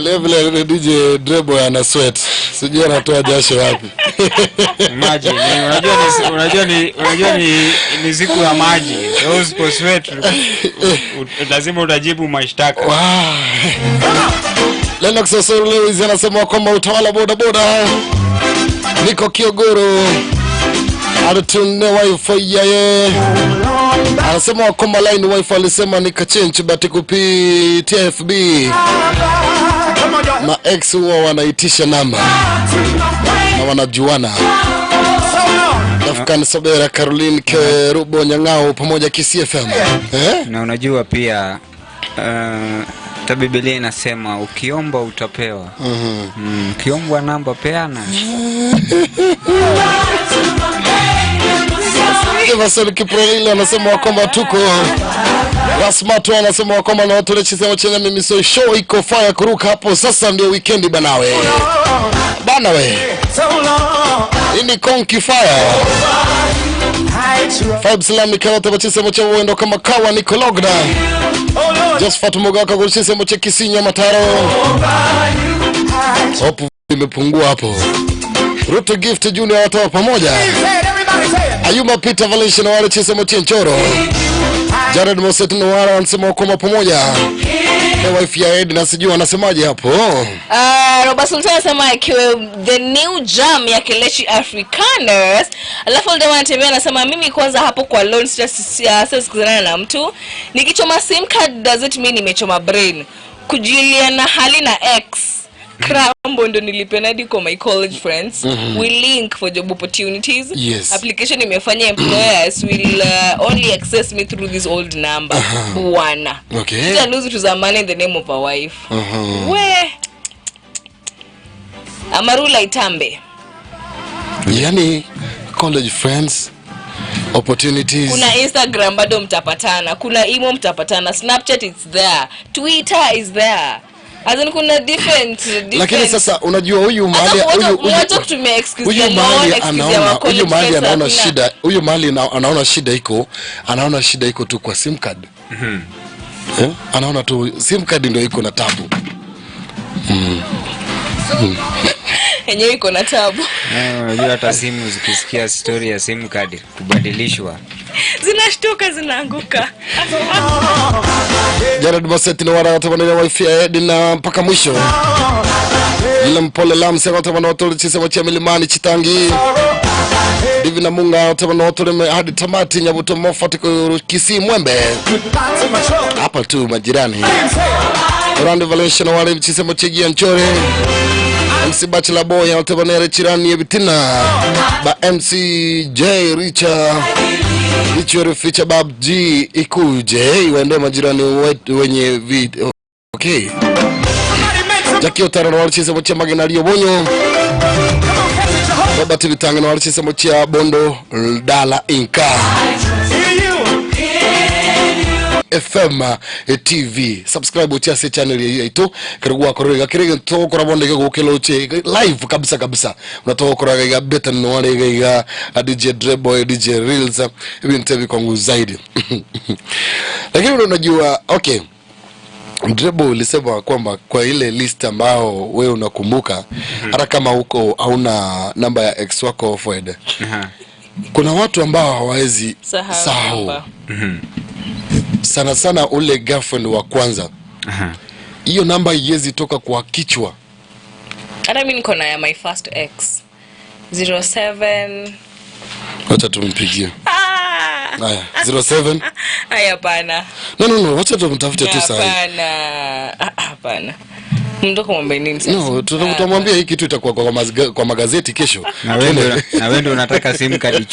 Leo vile DJ Drebo ana sweat, sijui anatoa jasho wapi. Imagine, unajua ni siku ya maji. So usipo sweat, lazima utajibu mashtaka. Wow. Lennox Osoro Lewis anasema kwamba utawala boda boda, niko Kiogoro alitune wifi yaye, anasema kwamba line wifi alisema nikachange, but kupitia FB ma ex huwa wanaitisha namba na wanajuana. Afkan Sobera, Caroline Kerubo Nyang'ao pamoja KCFM. Eh? Na unajua pia, hata Biblia inasema ukiomba utapewa. Ukiombwa namba, peana. Jefferson Kiprolilo anasema kwamba tuko Rasmato, anasema kwamba na watu chisema chenye mimi so show iko fire kuruka hapo sasa, ndio weekend banawe bana we, hii ni Konki Fire Five Salam Karate bachisemo cha wendo kama kawa niko logda Josephat Mugaka kuchisemo cha Kisinya Mataro. Hope imepungua hapo. Ruto Gift Junior watoa pamoja. Ayuma Peter Valencia na wale chisemo chenchoro. Jared Moset na wale wanasema kwamba pamoja. Na wife ya Ed na sijui wanasemaje hapo. Robert Sultan anasema ikiwe the new jam ya Kelechi Afrikaners. Alafu Aldema anatembea anasema, mimi kwanza hapo kwa loan sitasikizana na mtu. Nikichoma SIM card, does it mean nimechoma brain? Kujuliana hali na ex. Crambo ndo nilipenadi kwa my college friends. We link for job opportunities. Application imefanya employers will only access me through this old number. Bwana. Sita lose to zamani in the name of a wife. We. Amarula Itambe. Yani college friends, opportunities. Kuna Instagram bado mtapatana, kuna imo mtapatana, Snapchat is there, Twitter is there. As in kuna different. Lakini sasa unajua huyu Hata mahali huyu mwache kutumia excuse huyu ya loan, mahali excuse ya anaona wa huyu college mahali friends, anaona hakuna. shida, huyu mahali anaona shida iko, anaona shida iko tu kwa SIM card. Eh? Anaona tu SIM card ndio iko na tabu. Yenyewe iko na tabu. Unajua hata simu zikisikia story ya SIM card kubadilishwa, Zinashtuka, zinaanguka. Jared Basset na wala watu wana wifi ya Ed na mpaka mwisho. Ile mpole lamse watu wana watu chisa wachia milimani Chitangi. Divi na Munga watu wana watu hadi tamati Nyabuto Moffat Kisii Mwembe. Hapa tu majirani. Randi Valencia na wale chisemo chigia nchore. MC Bachelor Boy watu wana chirani bitina. Ba MC J Richard Richard Feature Bab G ikuje iwaende majirani wetu wenye vi okay. Jackie Otaro na wale chisemo cha magena bonyo. Robert Vitanga na wale chisemo cha Bondo Dala Inka. FM TV subscribe uchase channel yetu kirugwa korega kirege to korabonde gukiloche live kabisa kabisa unatoka koraga beta no wale ga DJ Dreboy, DJ Reels, hivi nitevi kwangu zaidi. Lakini unajua, okay, Drebo, ulisema kwamba kwa ile list ambao wewe unakumbuka, hata kama huko hauna namba ya ex wako Fred, kuna watu ambao hawawezi sahau sahau namba. Sana sana ule girlfriend wa kwanza, hiyo namba iwezi toka kwa kichwa. Hata mi niko na ya my first ex 07. Wacha tumpigie. Ah! Haya, 07. Ay, hapana. No, no, no, wacha tumtafute tu sahi. Hapana. Ah, ah, hapana, mtu kumwambia nini sasa? No, tutamwambia hii kitu itakuwa kwa magazeti kesho. Na wewe ndio unataka SIM card.